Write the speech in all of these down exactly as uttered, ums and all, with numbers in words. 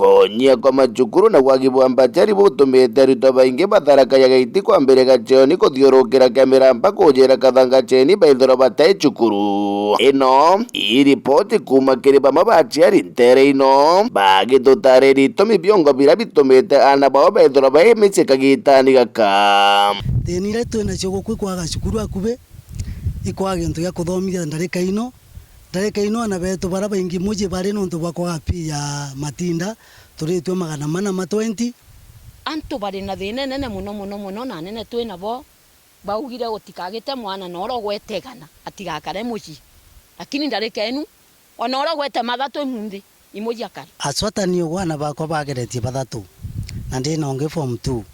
Kunyia kwa macukuru na wagi bwa mbachari butumite arutwo baingi batharakagia gaiti kwambiria gacheoni kuthiurukira kia miramba kujira kathanga cheni baithirwa batai cukuru. Ino i ripoti kuuma kiri bamwe ba aciari ntere ino, bagitutariria itumi biongo biria bitumite aana bao bethirwa bai micii kagitani gaka. Thina iria twinacio guku ikwaga cukuru akubi, ikwaga gintu gia kuthomithia ndarika ino. Ndarika ino aana betu baria baingi mucii bari nontu bwa kwaga fee ya matinda, turitue magana mana ma twenty. Antu bari na thina inene mono, mono, mono, na anene twi nabo baugire, "Utikagite mwana na uria ugwete igana atigakare mucii." Lakini ndarika inu, ona uria ugwete mathatu imunthi, i mucii akare. Aswatani ugu aana bakwa bageretie bathatu, na ndi na ungi form two.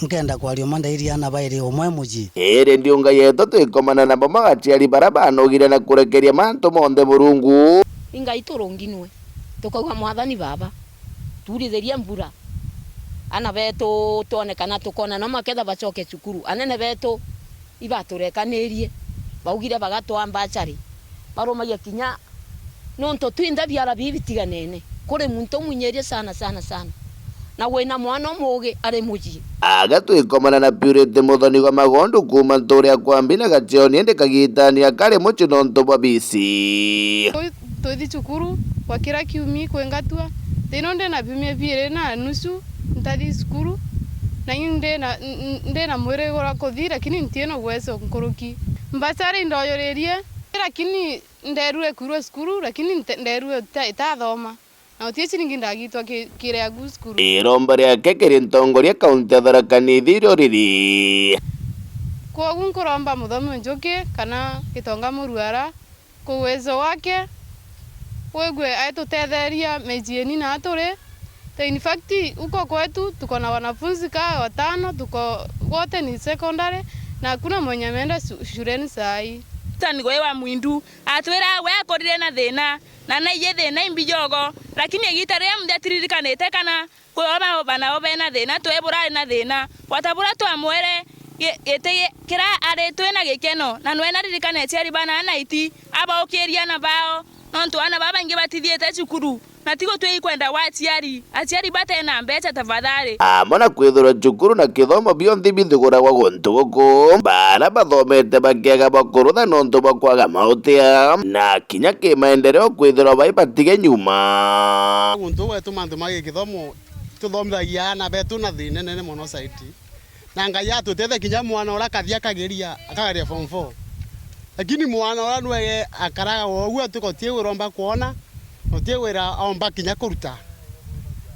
Nkenda kwaria uma ndairi aana bairi umwe mucii. Iri ndiunga yetu twikomana nabo magaciari baria banogire na kurekeria mantu monthe Murungu. Ni Ngai turunginwe, tukauga, "Mwathani Baba, tuurithiria mbura, aana betu twone kana tukona no maketha bacoke cukuru." Anene betu ibaturekanirie, baugire bagatwaa mbachari, barumagia kinya nontu twinthe biara bii bitiganene. Kuri muntu umwinyirie sana, sana, sana, na wina mwana umugi ari mucii. Aga twikomana na Purity Muthoni gwa Magondu kuuma ntuuri ya Kwambi na Gacheoni, indi kagitani akari mucii nontu bwa bisi. Twi-, twithi cukuru gwa kira kiumia kwingatua. Thina ndi na biumia biiri na nusu ntathi cukuru, na indi ndi na, n-, n-, ndi na mwirigiro wa kuthi, lakini nti na uwezo nkuruki. Mbachari ndoyuririe, lakini nderue kwirua cukuru, lakini nte-, nderue ita-, itathoma. Na uti ciringi ndagitwa ki-, kiria gu cukuru. Iromba riake kiri ntongoria kaunti ya Tharaka Nithi rio riri. Kwogu nkuromba muthomi unjuki kana Gitonga Muruara, kwa uwezo wake, wigue aitutetheria mijiini na aturi. Te, in fact, huko kwetu tuko na wanafunzi kaa watano, tuko wote ni secondary, na hakuna mwenye ameenda shu-, shuleni saa hii. Tani gwe wa Mwindu, atwira we akurire na thina, na naiji thina imbi jogo, lakini igita riria muthia tiririkanite kana kwi o ba-, bana o bena thina, twi burari na thina. Gwata buria twamwere gi-, giti gi-, kira ari twi na gikeno, na nwe naririkane aciari bana ana iti, abaukirie ana bao, nontu ana baa baingi batithiite cukuru. Na ti gutwia ikwenda gwa aciari, aciari batena mbeca tafadhali. Amwe na kwithirwa cukuru na kithomo bionthe bithuguragwa guntu guku, baria bathomete bakiaga bwa kurutha nontu bwa kwaga mautia, na kinya kimaendeleo kwithirwa bai batige nyuma. Guntu gwetu mantu ma gikithomo tuthomithagia aana betu na thina inene mono zaidi. Na Ngai atutethia kinya mwana uria akathi akageria, akageria form four. Lakini mwana uria nwe akaraga o uguo, ati guti wira omba kwona, guti wira omba kinya kuruta.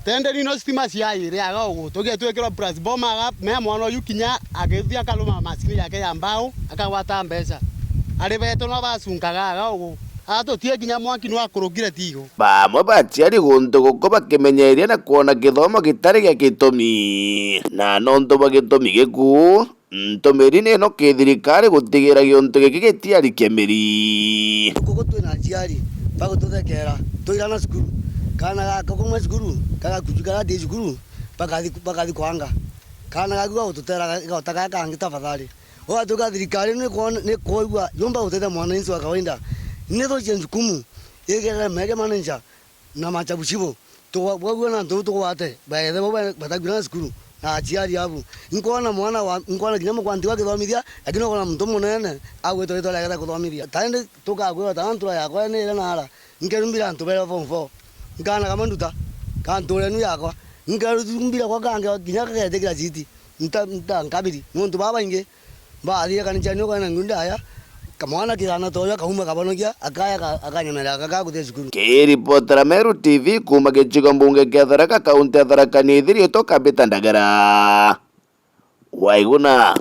Tende ni no stima ciairiaga ugu, tugie twikirwa plus bomb aga, mea mwana uyu kinya agithia akaruma macini yake ya mbao, akagwata mbeca. Ari betu no bacunkaga aga ugu. Aa tutie kinya mwanki nwakurukire tigo. Bamwe baciari guntu guku bakimenyeria na kwona githomo gitari gia gitumi. Na nontu bwa gitumi giku, ntumiri ni ino ki thirikari gutigira giuntu giki gitiarikia miri. Guku twina aciari bagututhekera, twirana cukuru. Kaana gaka kauma cukuru, kagakuju karathi cukuru, bakathi, bakathi kwanga. Kaana gaku gagututera gagota gaka kangi tafadhali. Ugatuika thirikari ni kwona, ni kwigua yumba gutethia mwananchi wa kawaida. Ni thucie jukumu, igere mege manager na machabu cibo. Tugwa-, bwagua na antu tugwate, baethe bo ba-, batakwira na cukuru, na aciari abu. Nkwona mwana wa, nkwona kinya mukwanti wa kithomithia, lakini ukona muntu munene, agwitwa ritwa riake ta kuthomithia. Taindi tukakwira ta ntura yakwa ni ira na ara, nkerumbira antu bere form four. Nkana kama nduta, kantu urenu yakwa. Nkerumbira kwa kange, kinya kagetikira citi. Nta-, nta nkabiri. Nontu baba baingi, bathire kanicani ukwenda nguo ndaya, kamwana kirana toyo kauma kabonokia, akaya ka-, akanyemerera kaka guthia cukuru. Kiripotera Meru T V kuuma gicigo mbunge kia Tharaka, kaunti ya Tharaka Nithi, riitwa Kabita Ndagara. Waiguna.